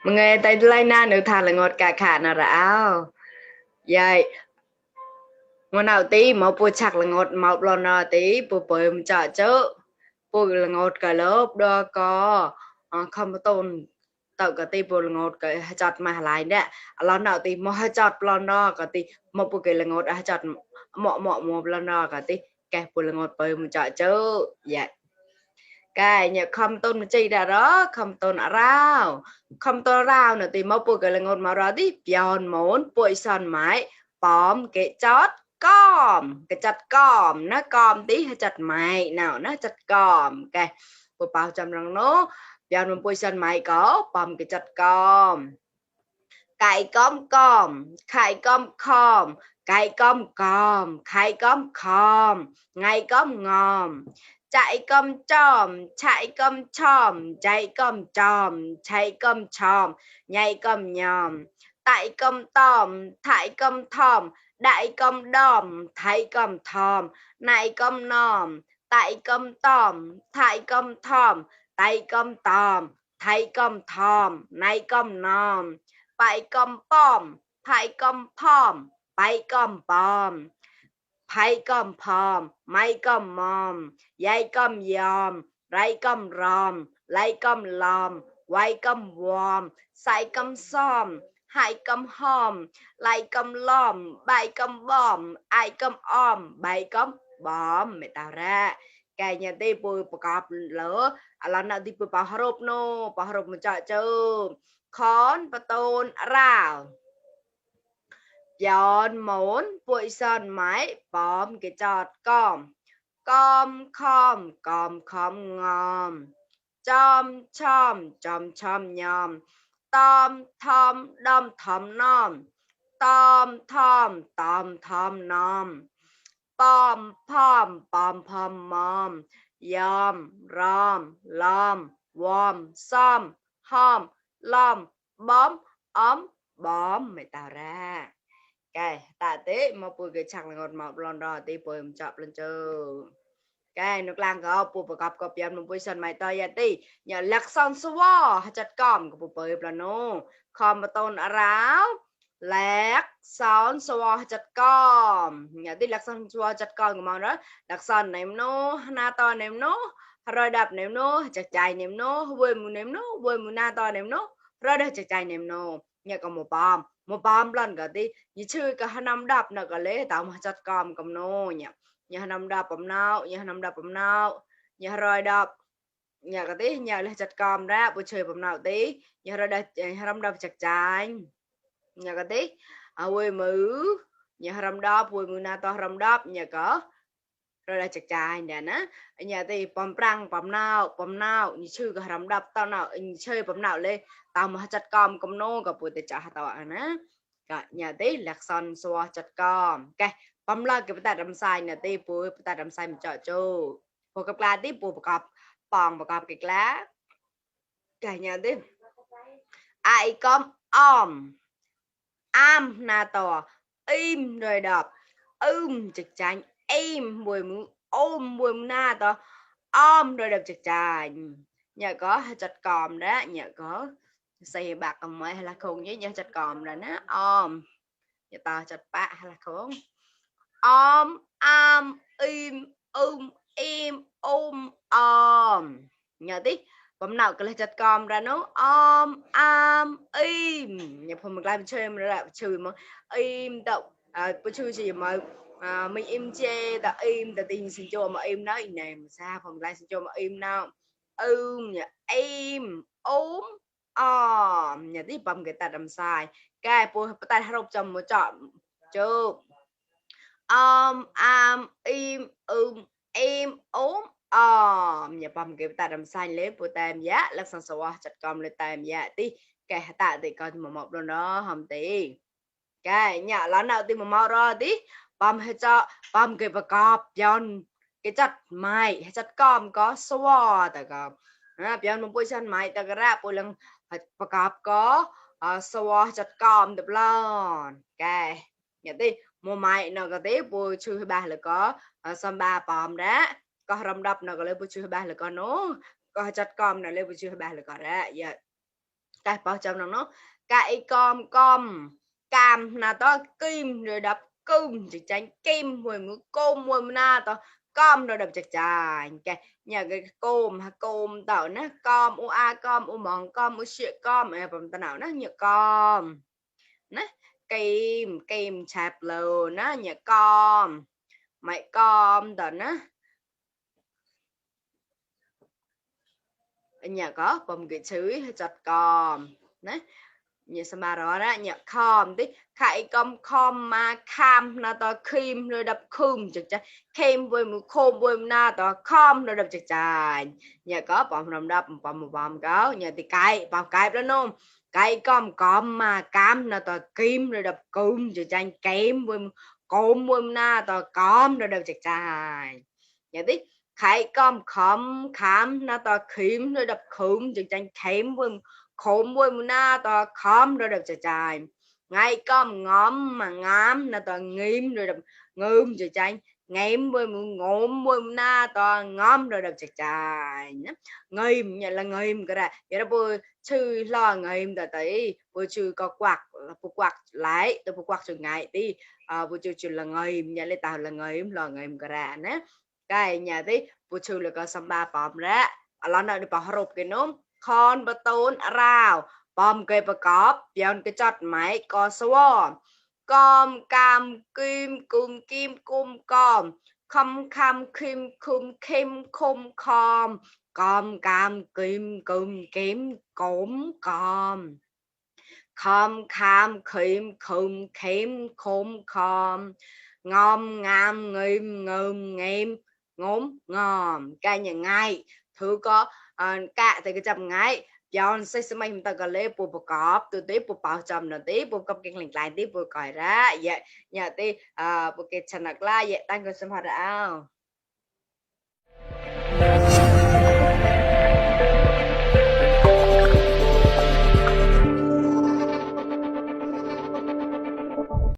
Nghe tay lai na nữ thà là ngọt cả khả nào ráo vậy ngọt nào tí mà bùa chặt là ngọt mọc lon nào tí bùa bơi một chợ chớ bùa là ngọt cả lớp đó có không có tôn tạo cả tí bùa là ngọt cái chặt mà lại nè lon nào tí mà chặt lon đó cả tí một bùa cái là ngọt chặt mọ mọ một lon đó cả tí cái bùa là ngọt bơi một chợ chớ vậy cái nhà không tôn chi đã đó không tôn ở rau không tôn rau nữa thì mau bùi cái là ngột mà ra đi pion muốn bùi son mái bóm cái chót com cái chặt com nó com tí hay chặt mày nào nó chặt com cái bùi bao trăm răng nó pion một bùi son mái có bóm cái chặt com cày com khai com cày com khai com ngày ngòm chạy com chòm nhảy com nhòm tại com thòm đại com đòm thấy com thòm này com nòm tại com tòm thải com thòm tay com tòm thấy com thòm này com nòm bay com pom thải com pom bay com pom Pai com pom, mai com mom, yai com yom, rai com rom, lai com lom, quay com warm, sai com som, hai com hom, lai com lom, bay com bom, ai com bay com bom, mày tao ra. Cái nhà tê bùi bò cọp lỡ, lần nào tê bùi bò bò hộp một trò chơ, khón, bà tôn, rào. Giòn muốn bụi sơn máy bóm cái chọt com khom ngòm chom nhòm tom thom nom tom nom pom mom yom rom lom warm som hom lom bóm mày tao ra cái tạ tế mà bùi cái chẳng là ngọt mọc lon đỏ tí bùi em chọc lên chơ cái nước lang có bùi bạc cọp yếm nó bùi sân mày to ya tí nhờ lạc son xua chặt còm của bùi bùi là nô khom mà tôn ở ráo lạc son xua chặt còm nhờ tí lạc son xua chặt còm của mong đó lạc son ném nô na to ném nô rồi đạp ném nô chặt chạy ném nô bùi mù ném nô bùi mù na to ném nô rồi đạp chặt chạy ném nô nhờ có một bom lần cả tí như chơi cả hai năm đập nó cả lẽ tao mà chặt còm cầm nô nhỉ nhà năm đập bấm nào nhà rồi đập nhà cái tí nhà là chặt còm ra buổi chơi bấm nào tí nhà rồi đập hai năm đập chặt trái nhà cái tí à quê mứ nhà năm đập quê mứ na to năm đập nhà có rồi là chặt trái nè ná nhà tí bấm prang bấm nào như chơi cả năm đập tao nào chơi bấm nào lên tao mà chặt còm cầm nô cả buổi tết chặt tao á nhà tí lạc son xua chặt com cái bấm la cái bát đầm sai nhà tí bùi bát đầm sai mình chọn chú bùi cặp lá tí bùi cặp bòn bùi cặp cái lá cái nhà tí ai com am na to im rồi đọc chực chanh im bùi mu ôm bùi na to rồi đọc chực chanh nhà có chặt com đó nhà có xây bạc cầm mới hay là khùng với nhau chặt còm rồi nó nhà tao chặt bạc hay là khốn am im nhà tí bấm nào cái là chặt còm ra nó am im nhà phần mình làm chơi mà lại chửi mà im động bữa chơi gì mà mình im chê ta im ta tin xin cho mà im nói này mà sao phần lại xin cho mà im nào nhà im nhà tí bấm cái ta đầm sai cái bố ta học trong một chọn chứ im nhà bấm cái ta đầm sai lấy bố tam giá là sang sầu chặt com lên tam giá tí cái ta thì coi một luôn đó hầm tí cái nhà lá nào tí mà mau ra tí bấm hết cho bấm cái bạc cọp giòn cái chặt mai chặt com có xóa ta com pian một bôi chân mai ta ra bôi lăng bạc cọp có xóa chặt com được lon cái nhà tí mua mai nó có tí bôi chui ba là có xong ba bom đó có rầm đập nó có lấy bôi chui ba là có nó có chặt com nó lấy bôi chui ba là có đó giờ cái bao chấm nó cái com cam là to kim rồi đập cung chỉ tránh kim mùi mũi côm mùi na to com rồi đập chặt chài cái nhà cái côm tao nó com u a com u mòn com u shit com bằng tao nào nó nhựa com nó kim chạp lờ nó nhựa com mày com tao nó nhà có bầm cái chữ chặt com nè nhà sao mà đó nhà com tí khai com mà cam na to cream rồi đập khum chặt chặt kem với một khom với na to com rồi đập chặt chặt nhà có bầm đập đập bầm có nhà thì cái đó nôm cái com mà cam na to kim rồi đập khum chặt chặt kem với côm với na to com rồi đập chặt chặt nhà tí khai khom khám na to khím rồi đập khum chừng chanh khém với khom với na to khom rồi đập chài chài ngay ngóm mà ngám na to nghiêm rồi đập ngươm chừng chanh ngém với ngốm với na to ngóm rồi đập chài chài nghiêm nhận là nghiêm cái này vậy đó bôi chư lo nghiêm tại tới bôi chư có quạt lái tôi quạt chừng ngày đi bôi chư là nghiêm nhận lấy tao là nghiêm lo nghiêm cái này nè cái nhà tí bố chư là có xăm ba bòm ra là nó đi bỏ hộp cái nôm con bà tôn rào bòm cây bà cóp dọn cái chọt máy có số cam kim cung com khăm khăm kim khum cam kim cốm com kham kim khum ngon ngam ngơm ngốm ngon cái nhà ngay thứ có cả thì cái chậm ngay John xây xây mình ta gọi là bộ cọp từ tí bộ bảo chậm là tí bộ cọp cái link lại tí bộ còi ra dạ nhà tí bộ cái chân nạc la dạ tăng cái sinh hoạt ảo